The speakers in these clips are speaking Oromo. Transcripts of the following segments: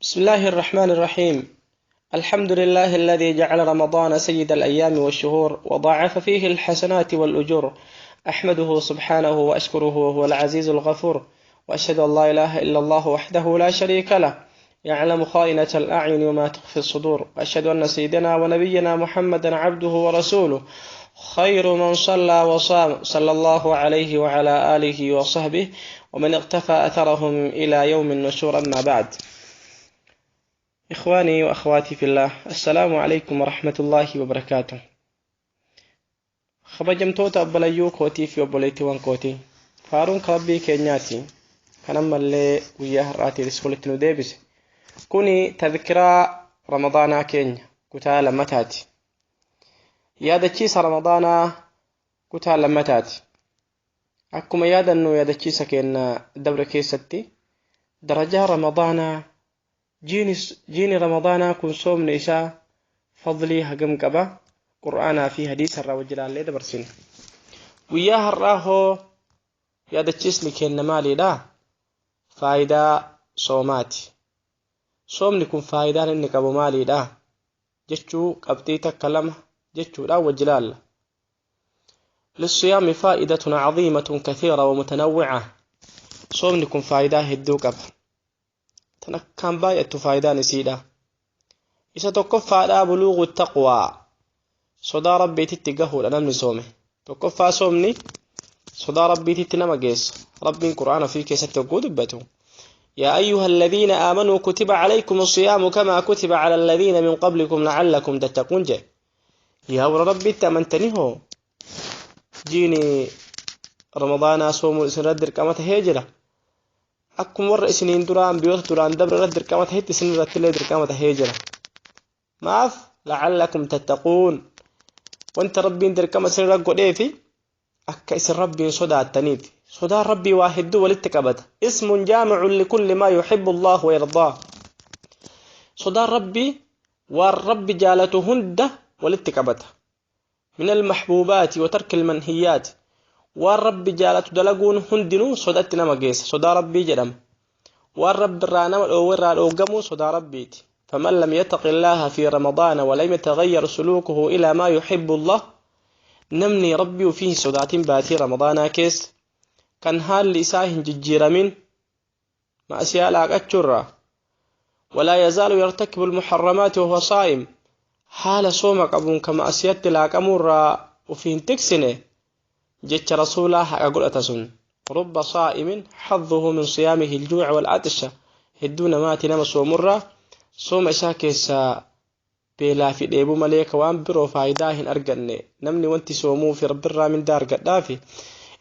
بسم الله الرحمن الرحيم. الحمد لله الذي جعل رمضان سيد الأيام والشهور وضاعف فيه الحسنات والأجور. أحمده سبحانه وأشكره وهو العزيز الغفور، وأشهد أن لا إله إلا الله وحده لا شريك له يعلم خائنة الأعين وما تخفي الصدور، وأشهد أن سيدنا ونبينا محمدا عبده ورسوله خير من صلى وصام، صلى الله عليه وعلى آله وصحبه ومن اقتفى أثرهم إلى يوم النشور. أما بعد، إخواني وأخواتي في الله، السلام عليكم ورحمة الله وبركاته. Kabajamtoota obboleeyyuu kootii fi obboleettiiwwan kootii, faaruun Rabbii keenyaati kan ammallee guyyaa har'aatiinis walitti nu deebise. Kuni tadhkiraa Ramadaanaa keenya kutaa lammataati. Yaadachiisa Ramadaanaa kutaa lammataati. Akkuma yaadannu yaadachiisa keenya dabre keessatti darajaa Ramadaanaa, jiini Ramadaanaa kun soomni isaa fadlii hagam qaba, Qur'aanaa fi hadiisa irraa wajji ilaallee dabarsine. Guyyaa har'aa hoo yaadachiisni keenya maalidha? Faayidaa soomaati. Soomni kun faayidaan inni qabu maalidha? Jechuu qabxii takka lama jechuudhaan wajji ilaalla. للصيام فائدة عظيمة كثيرة ومتنوعة. Soomni kun faayidaa hedduu qaba. Tan akkaan baay'attu faayidaan isiidha. Isa tokkoffaadhaa buluugu taqwaa, sodaa Rabbiititti gahuudha namni soome. Tokkoffaa soomni sodaa Rabbiititti nama geessa. Rabbiin Qur'aana ofii keessatti hogguu dubbatu: يا أيها الذين آمنوا كتب عليكم الصيام كما كتب على الذين من قبلكم لعلكم تتقون. جه yaa warra Rabbitti amantanii hoo, jiini Ramadaanaa soomuun isin irratti dirqama tahee jira. Akkuma warra isiniin duraan biyyoota duraan dabre irratti dirqama tahetti isin irratti illee dirqama tahee jira. Maaf? لعلكم تتقون. Wanta Rabbiin dirqama isin irra godheefi akka isin Rabbiin sodaattaniiti. Sodaan Rabbii waa hedduu walitti qabata. اسم جامع لكل ما يحب الله ويرضاه. Sodaan Rabbii waan Rabbi jaalatu hunda walitti qabata. من المحبوبات وترك المنهيات. Waan Rabbi jaalatu dalaguun hundinuu sodatti nama geessa. Sodaa Rabbii jedhama. Waan Rabbi irraa nama dhoowwe irraa dhooggamuu sodaa Rabbiiti. فمن لم يتق الله في رمضان ولم يتغير سلوكه إلى ما يحب الله، namni Rabbii ofii hin sodaatin baatii Ramadaanaa keessa kan haalli isaa hin jijjiiramin ma'asiyaa laaqachuurraa، ولا يزال يرتكب المحرمات وهو صائم، haala sooma qabuun ka ma'asiyatti laaqamuurraa ofii hin tiksine, jecha Rasuulaa haqa godhata sun: رب صائم حظه من صيامه الجوع والعطش. Hedduu namaati nama soomurraa sooma isaa keessaa beelaa fi dheebuu malee ka waan biroo faayidaa hin arganne. Namni wanti soomuu fi Rabbirraa mindaa argadhaafi,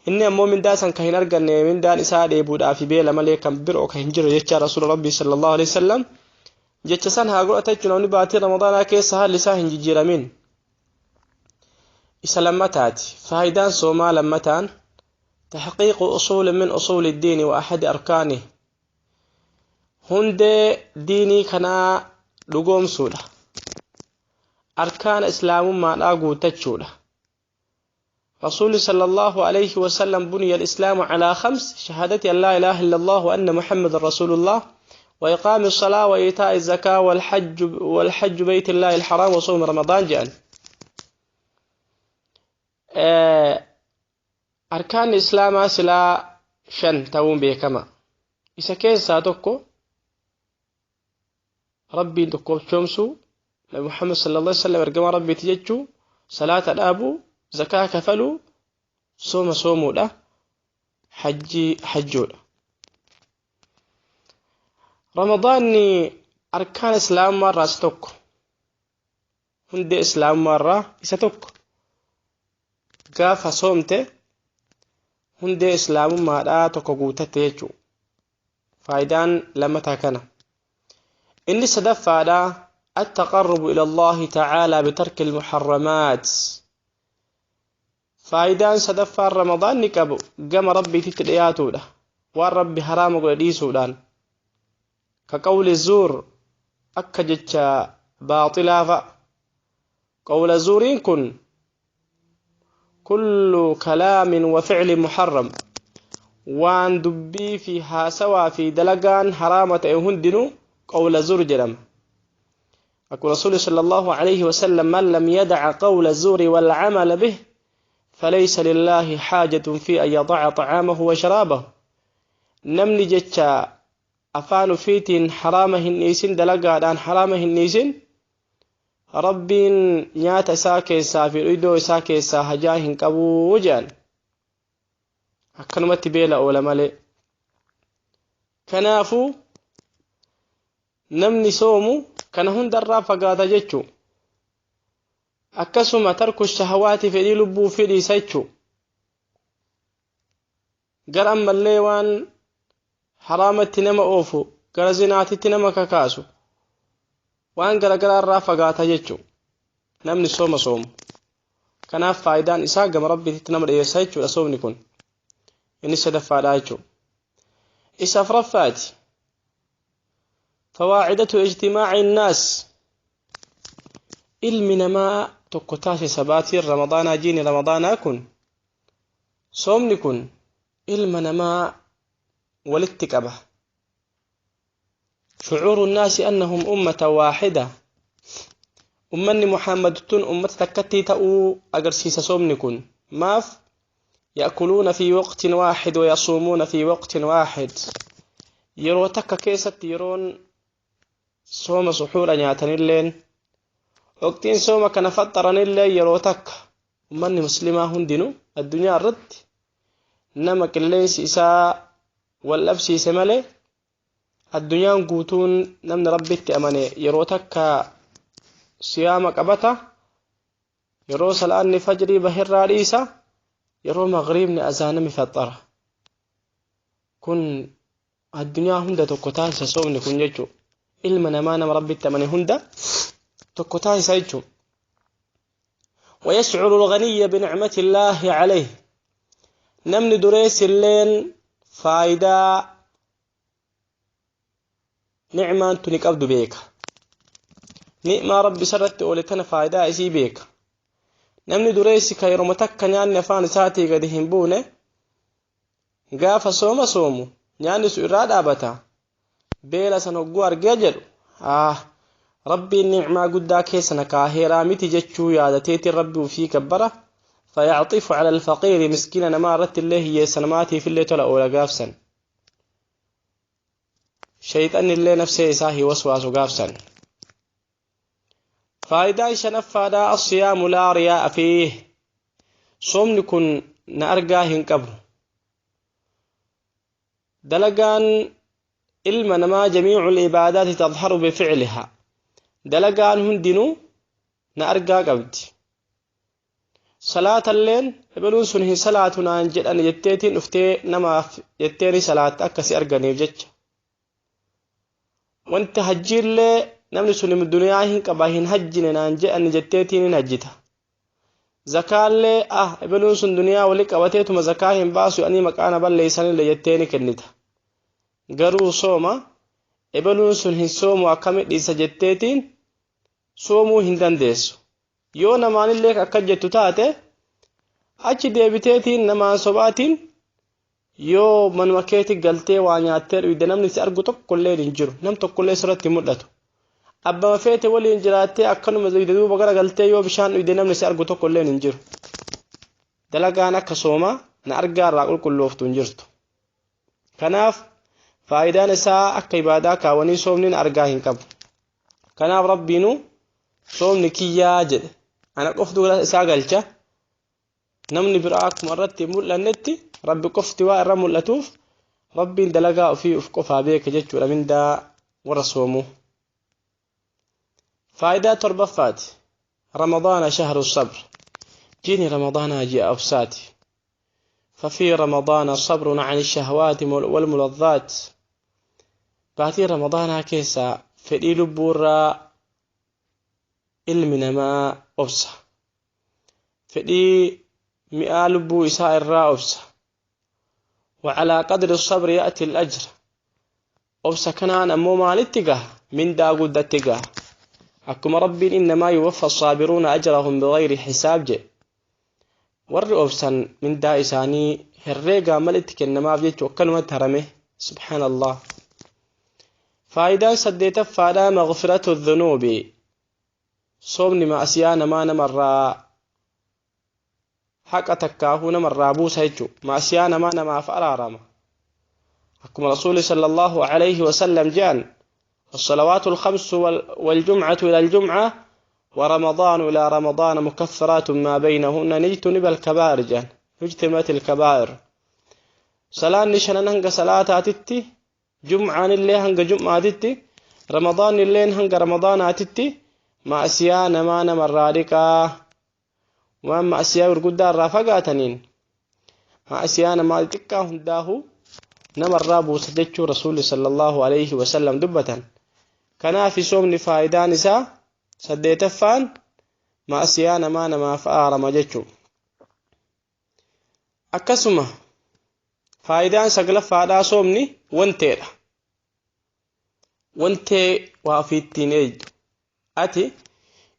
inni ammoo mindaa san ka hin arganne, mindaan isaa dheebuudhaa fi beela malee kan biroo ka hin jiru jecha Rasuula Rabbii صلى الله عليه وسلم. Jecha san haa godhata jechuun namni baatii Ramadaanaa keessa haalli isaa hin jijjiiramin. Isa lammataati faayidaan soomaa lammataan: تحقيق أصول من أصول الدين وأحد أركانه. Hundee diinii kanaa dhugoomsuudha, arkaana islaamummaadhaa guutachuudha. رسول صلى الله عليه وسلم: بني الإسلام على خمس: شهادة أن لا إله إلا الله وأن محمد رسول الله وإقام الصلاة وإيتاء الزكاة والحج بيت الله الحرام وصوم رمضان jedhan. Arkaan islaamaa silaa shan ta'uun beekama. Isa keessaa tokko Rabbiin tokkoomsuu, Nabi Muhammad صلى الله عليه وسلم ergamaa Rabbiiti jechuu, salaata dhaabuu, zakaa kafaluu, sooma soomuudha, hajjii hajjuudha. Ramadaanni arkaan islaamummaa irraa isa tokko, hundee islaamummaa irraa isa tokko. Gaafa soomte hundee islaamummaadhaa tokko guutatte jechuudha. Faayidaan lammataa kana. Inni sadaffaadhaa: التقرب إلى الله تعالى بترك المحرمات. Faayidaan sadaffaan Ramadaanni qabu gama Rabbiititti dhiyaatuudha waan Rabbi haraama godhe dhiisuudhaan. كقول الزور, akka jecha baaxilaa fa'a. قول zuuriin kun كل كلام وفعل محرم, waan dubbii fi haasawaa fi dalagaan haraama ta'e hundinuu. Qawla zuur jedhama. Akkuma Rasuulli sallallahu alayhi wasallam man lam yadaca qawla zuuri wal camala bih falaysa lillaahi xaajatun fi an yadaca طacaamahu wa sharaabahu. Namni jecha afaan ufiitiin haraama hin dhiisin, dalagaadhaan haraama hin dhiisin, Rabbiin nyaata isaa keessaa fi iddoo isaa keessaa hajaa hin qabuu jedhan. Akkanumatti beela oola malee. Kanaafuu namni soomu kana hundarraa fagaata jechuu. Akkasuma tarku shahawaati, fedhii lubbuu fedhiisa jechuu. Gara ammallee waan haraamatti nama oofu, gara zinaatitti nama kakaasu, waan garagaraa irraa fagaata jechuu namni sooma soomu. Kanaaf faayidaan isaa gama Rabbiitti nama dhiyeessa jechuudha. Soomni kun inni sadaffaadha jechuudha. Isa afuraffaati, fawaa'idatu ijtimaaci innaas, ilmi namaa tokko taasisa. Baatiin Ramadaanaa, jiini Ramadaanaa kun, soomni kun ilma namaa walitti qaba. شعور الناس أنهم أمة واحدة، ummanni Muhammad tun ummata takkattii ta'uu agarsiisa soomni kun. Maaf? يأكلون في وقت واحد ويصومون في وقت واحد. Yeroo takka keessatti, yeroon sooma suxuura nyaatanilleen, waqtiin sooma kana faxaranillee yeroo takka. Ummanni muslimaa hundinuu addunyaa irratti nama qilleensi isaa wal dhabsiise malee, addunyaan guutuun namni Rabbitti amane yeroo takka siyaama qabata, yeroo salaanni fajrii bahirraa dhiisa, yeroo magriibni azaanami faxara. Kun addunyaa hunda tokko taasisa soomni kun jechuu. Ilma namaa nama Rabbitti amane hunda tokko taasisa jechuu. ويشعر الغني بنعمة الله عليه، namni dureessi illeen faayidaa nicmaan tuni qabdu beeka. Ni'maa Rabbi isarratti oole tana faayidaa isii beeka. Namni dureessi ka yeroma takka nyaanni afaan isaatii gadi hin buune, gaafa sooma soomu nyaanni sun irraa dhaabata. Beela san hogguu argee jedhu, ah, Rabbiin nicmaa guddaa keessa na kaaheeraa miti jechuu yaadateetiin Rabbi ufii gabbara. فيعطف على الفقير، مسكين نما رت الله يسنماتي في اللي tola oola gaafsan. Shayxanni illee nafsee isaa hin waswaasu gaafsan. Faayidaa shanaffaadhaa, الصيام لا رياء فيه، soomni kun na argaa hin qabu. Dalagaan ilma namaa, جميع العبادات تظهر بفعلها، dalagaan hundinuu na argaa qabdi. Salaatalleen ebaluun sun hin salaatu naan jedhan jetteetiin dhuftee namaaf jetteeni salaatta akkasi arganiif jecha. Wanti hajjiillee namni sun duniyaa hin qaba, hin hajjine naan jedhan jetteetiin hin hajjita. Zakaallee, ah, ebaluun sun duniyaa wali qabateetuma zakaa hin baasu, ani maqaa na balleeysanillee jetteeni kennita. Garuu sooma ebaluun sun hin soomu, akkami dhiisa jetteetiin soomuu hin dandeessu. Yoo namaanillee akka jettu taate, achi deebiteetiin namaan sobaatiin yoo manuma keetti galtee waa nyaattee dhuyde, namni si argu tokkollee hin jiru, nam tokkollee sirratti hin mul'atu. Abbama feete waliin jiraattee akkanuma dhuyde, duuba gara galtee yoo bishaan dhuyde, namni si argu tokkollee hin jiru. Dalagaan akka soomaa na argaa irraa qulqullooftu hin jirtu. Kanaaf faayidaan isaa akka ibaadaa kaawwanii soomni na argaa hin qabu. Kanaaf Rabbiinuu soomni kiyyaa jedhe, ana qoftu isaa galcha. Namni biraa akkuma irratti hin mul'annetti, Rabbi qofti waa irra mul'atuuf, Rabbiin dalagaa ofii uf qofaa beeka jechuudha mindaa warra soomuu. Faayidaa torbaffaati, رمضان شهر الصبر، jiini Ramadaanaa ji'a obsaati. ففي رمضان صبر عن الشهوات والملذات، baatii Ramadaanaa keessa fedhii lubbuurraa ilmi namaa obsa, fedhii mi'aa lubbuu isaa irraa obsa. وعلى قدر الصبر يأتي الأجر، obsa kanaan ammoo maalitti gaha? Mindaa guddatti gaha. Akkuma Rabbiin إنما يوفى الصابرون أجرهم بغير حساب jedhe, warri obsan mindaa isaanii herreegaa malitti kennamaaf jechuu, akkanumatti harame. Subhaan Allah. Faayidaan saddeetaffaadhaa maghfiratu dhunuubi. Soomni ma'asiyaa namaa namarraa haqa takkaahuu namarraa buusa jechuudha. Ma'asiyaa namaa namaaf araarama. Akkuma Rasuulli sallallahu alayhi wasallam jedhan الصلوات الخمس والجمعة إلى الجمعة ورمضان إلى رمضان مكفرات ما بينهن نجتنب الكبائر جان اجتمت الكبائر. صلاة نشان هنگا صلاة تتي، جمعة اللي هنگا جمعة تتي، رمضان اللي هنگا رمضان تتي، معصية ما نمراريكا وما معصية ورقود الرافقاتنين معصية ما تكا هنداهو نمر بوسجتشو رسول صلى الله عليه وسلم دبتا. كان في صوم فايدان نساء سديتفان معصية ما نما فأرم جتشو. أكسمة فايدان سقل فادا صومني وانتيرا وانتي وفي التينيج أتي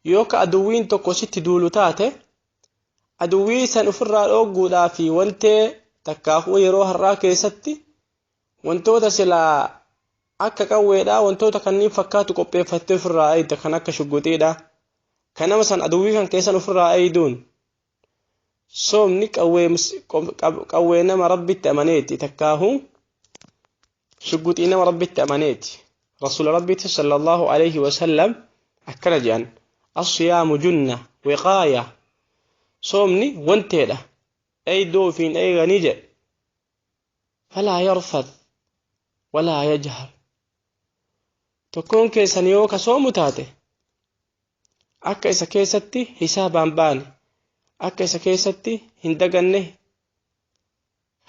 يوك أدوين تكوسيت دولو تاتي أدوي سنفر الأوغو في وانتي تكاهو يروح الراكي ستي wantoota silaa akka qawweedha wantoota kanneen fakkaatu qopheeffattee ofirraa eegda kan akka shugguxiidha kan nama san aduwwii kan keessan ofirraa eegduun soomni qawwee nama rabbitti amaneeti takkaahu shugguxii nama rabbitti amaneeti. Rasuula rabbitti sallallahu alayhi wasallam akkana jedhan as-siyaamu junna wiqaaya soomni wanteedha eegduu ofiin eeganii jedhe falaa yarfad walaa yajhar. Tokkoon keessan yoo ka soomu taate akka isa keessatti hisaabaan baane akka isa keessatti hin daganne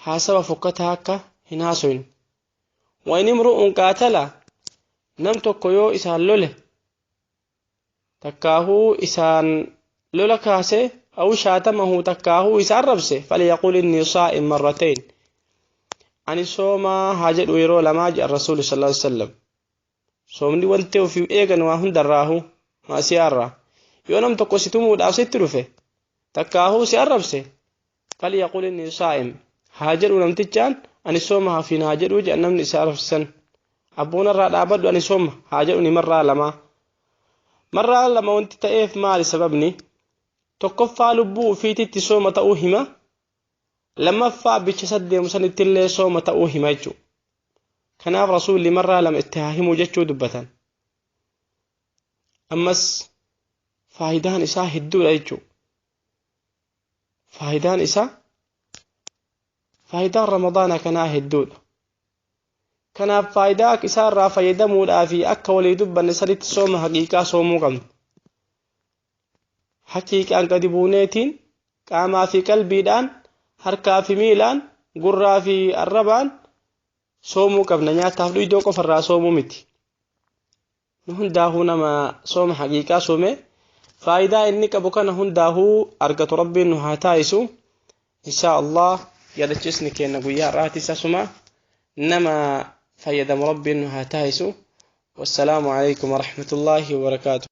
haasawa fokkataa akka hin haasoyne. Wa in imru'un qaatala nam tokko yoo isaan lole takkaahuu isaan lola kaase aw shaatamahu takkaahuu isaan rabse falyaqul inni saa'im marratayn ani soomaa haa jedhu yeroo lamaa jedhan rasuulli sallallahu alaihi wasallam. Soomni wanti ofii eegan waa hundarraahu maasiyaarraa yoo nam tokko si tumuudhaaf sitti dhufe takkaahuu si arrabse falyaqul inni saa'im haa jedhu namtichaan ani sooma hafiin haa jedhu jedhan namni isa arrabsan abboonarraa dhaabadhu ani sooma haa jedhu ni marraa lamaa. Marraa lama wanti ta'eef maali sababni? Tokkoffaa lubbuu ofiititti sooma ta'uu hima, lammaffaa bicha saddeemu sanitti illee sooma ta'uu hima jechuudha. Kanaaf rasuulli marraa lama itti haa himu jechuu dubbatan. Ammas faayidaan isaa hedduudha jechuudha. Faayidaan isaa faayidaan ramadaana kanaa hedduudha. Kanaaf faayidaa isaarraa fayyadamuudhaa fi akka walii dubbanne sanitti sooma haqiiqaa soomuu qabna. Haqiiqaan gadi buuneetiin qaamaa fi qalbiidhaan harkaa fi miilaan gurraa fi arrabaan soomuu qabna. Nyaataaf dhuydoo qofarraa soomuu miti. Nu hundaahuu nama sooma haqiiqaa soome faayidaa inni qabu kana hundaahuu argatu rabbiin nu haa taa'isu. Inshaa Allah yaadachiisni keenya guyyaa har'aatis asuma nama fayyadamu rabbiin nu haa taa'isu. Wassalaamu alaikum warahmatullaahi wabarakaatu.